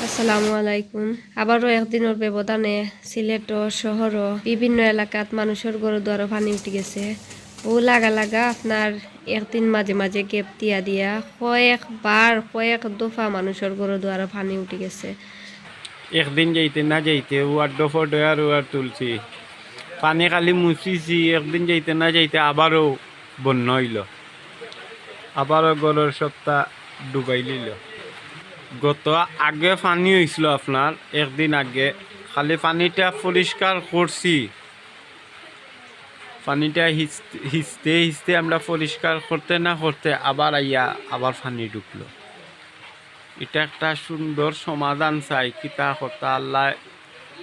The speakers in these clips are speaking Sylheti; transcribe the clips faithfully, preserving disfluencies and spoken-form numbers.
আসসালামু আলাইকুম। আবারও একদিনর ব্যবধানে সিলেট শহরও বিভিন্ন এলাকাত মানুষর ঘর দুয়ারও পানি উঠি গেছে। ও লাগা লাগা আপনার একদিন মাঝে মাঝে গ্যাপ দিয়া দিয়া কয়েকবার, কয়েক দফা মানুষর ঘর দুয়ারও পানি উঠি গেছে। একদিন যাইতে না যাইতে ও আর ডফর ডয়ার ও আর তুলছি। পানি খালি মুছিছি, একদিন যাইতে না যাইতে আবারও বন্যা অইল, আবারও ঘরর সবটা ডুবাই লিল। গত আগে পানি অইছিল আপনার একদিন আগে, খালি পানিটা পরিষ্কার করছি, পানিটা হিচ-, হিচতে হিচতে আমরা পরিষ্কার করতে না করতে আবার আইয়া আবার পানি ঢুকলো। ইটা একটা সুন্দর সমাধান চাই, কিতা করতা আল্লায়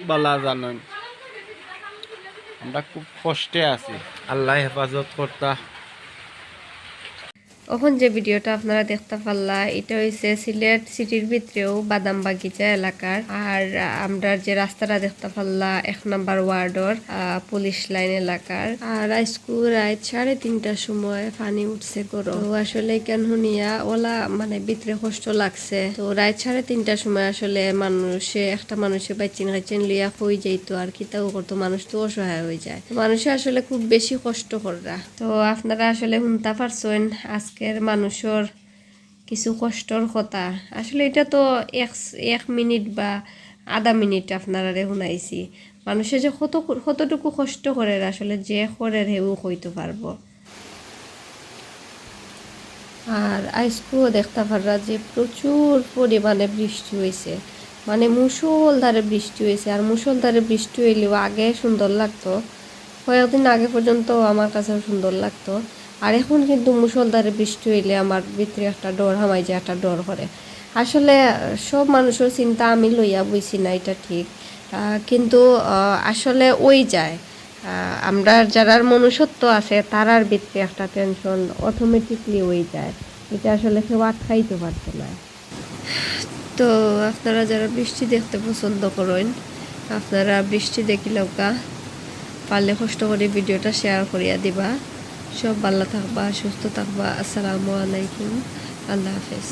বালা জানইন। আমরা খুব কষ্টে আছি, আল্লায় হেফাজত করতা। অখন যে ভিডিওটা আপনারা দেখতা পারলা, ইটা অইছে সিলেট সিটির ভিতরেও বাদাম বাগিচা এলাকার। আর আমরার যে রাস্তাটা দেখতা পারলা এক নাম্বার ওয়ার্ডর, আহ, পুলিশ লাইন এলাকার। আর আইজকু রাইত সাড়ে তিনটার সময় পানি উঠছে ঘরো। তো আসলে ইখান হুনিয়া ওলা মানে ভিতরে কষ্ট লাগছে। তো রাইত সাড়ে তিনটার সময় আসলে মানুষে, একটা মানুষে বাইচ্চিন কাইচ্চিন লইয়া কই যাইতো আর কিতাও করতো, মানুষ তো অসহায় অইযায়। তো মানুষে আসলে খুব বেশি কষ্ট কররা। তো আপনারা আসলে হুনতা পারছইন আজকের মানুষর কিছু কষ্টর কথা। আসলে ইটা তো এক, এক মিনিট বা আধা মিনিট আপনারারে হুনাইছি। মানুষে যে কত, কতটুকু কষ্ট করের, আসলে যে করের হেউ কইতো পারবো। আর আইজকুও দেখতা পাররা যে প্রচুর পরিমাণে বৃষ্টি অইছে, মানে মুষলধারে বৃষ্টি অইছে। আর মুষলধারে বৃষ্টি অইলেও আগে সুন্দর লাগতো, কয়েকদিন আগে পর্যন্ত আমার কাছেও সুন্দর লাগতো। আর এখন কিন্তু মুষলধারে বৃষ্টি অইলে আমার ভিতরে একটা ডর হামাই যায়, একটা ডর করে। আসলে সব মানুষর চিন্তা আমি লইয়া বইছি না, ইটা ঠিক, আহ, কিন্তু, আহ, আসলে অইযায়। আহ, আমরার যারার মনুষ্যত্ব আছে, তারার ভিতরে একটা টেনশন অটোমেটিকলি অইযায়, ইটা আসলে কেউ আটকাইতো পারতো না। তো আপনারা যারা বৃষ্টি দেখতে পছন্দ করইন, আপনারা বৃষ্টি দেখিলাউক্কা, পারলে কষ্ট করি ভিডিওটা শেয়ার করিয়া দিবা। সব ভালা থাকবা, সুস্থ থাকবা। আসসালামু আলাইকুম, আল্লাহ হাফেজ।